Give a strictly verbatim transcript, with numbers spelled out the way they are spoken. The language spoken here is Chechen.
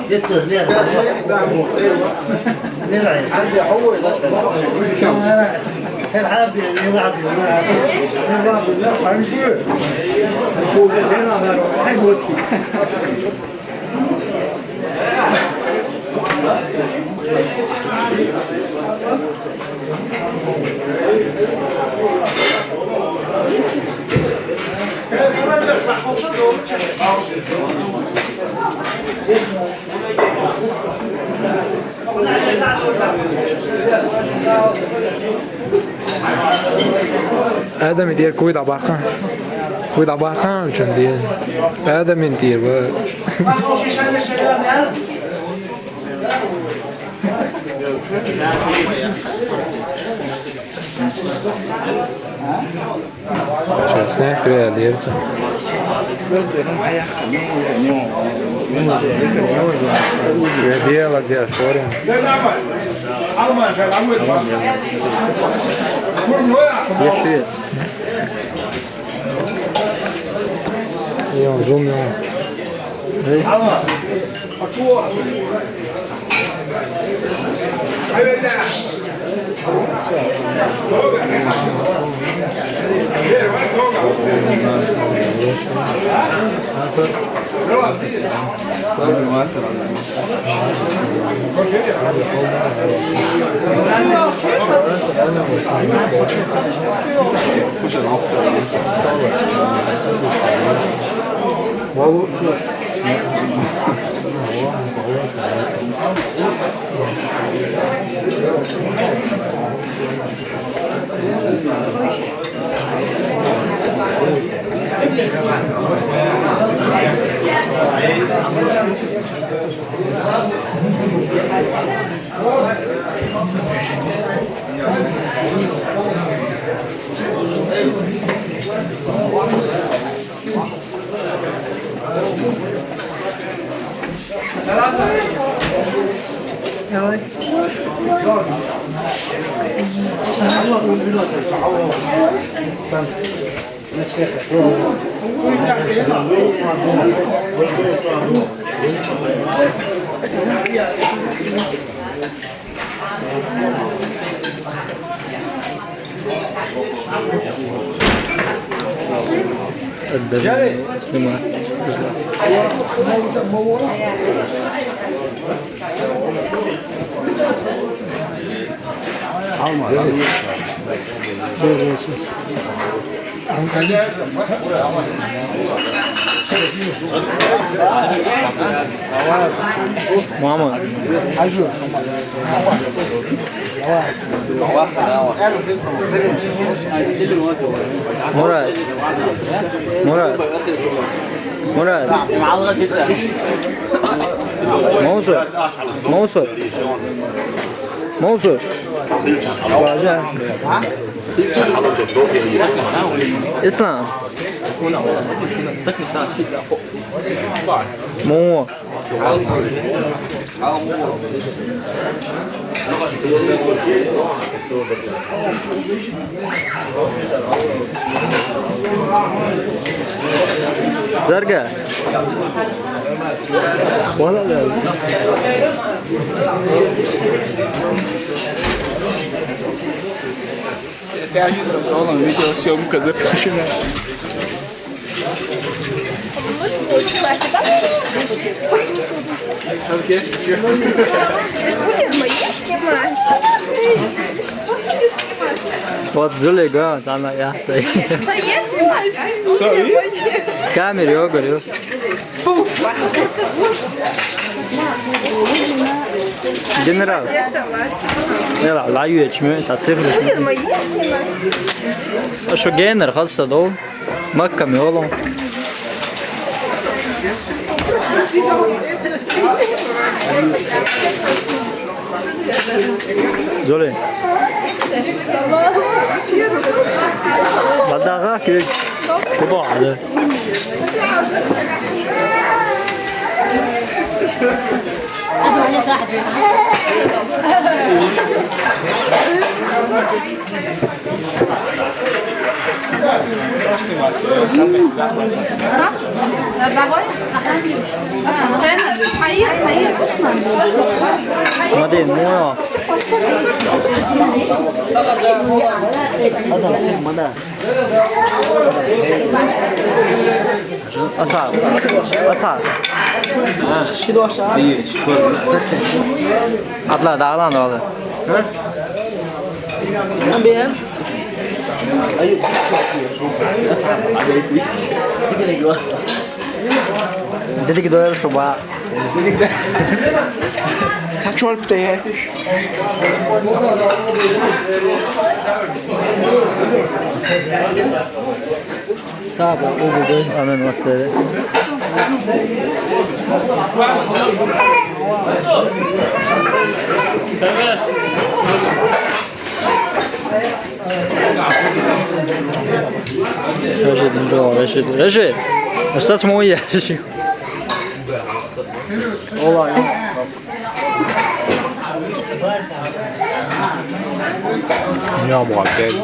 Jetzt ist leer. Leer. Herr Habi, Herr Habi, Herr Habi. Ádám id iarr cuid dha bachan. Cuid dha bachan, sin e. Ádám id iarr, well. Sin e sneachta a bheil iad. Bheil a bheil fóram. Yes, yes. Jó, zoom, jó. Мама. Мурат. Мурат. Мурат. Мансур. Мансур. Мансур. Ислам. Муо. Зарга. Вала да. Опять же, со столом видеосъёмка запрещена. Что, будем мои снимать? Вот, Джулия, да, она, я. Камера, я говорю. Генерал. Яла, ла ю эч ми, та цифры. Шо генер, хаса дол. Макками олон. Джулия. Ладага кек. Кубада. Смотри, ну. Аса. Аса. Атла, дагылан, дагылан. Дедик доел шуба. Сачуал птея. Саба, убу. Амен, вассалам. Рашид, ну что, Рашид, Рашид. А что с моей? Ола. Я могу опять.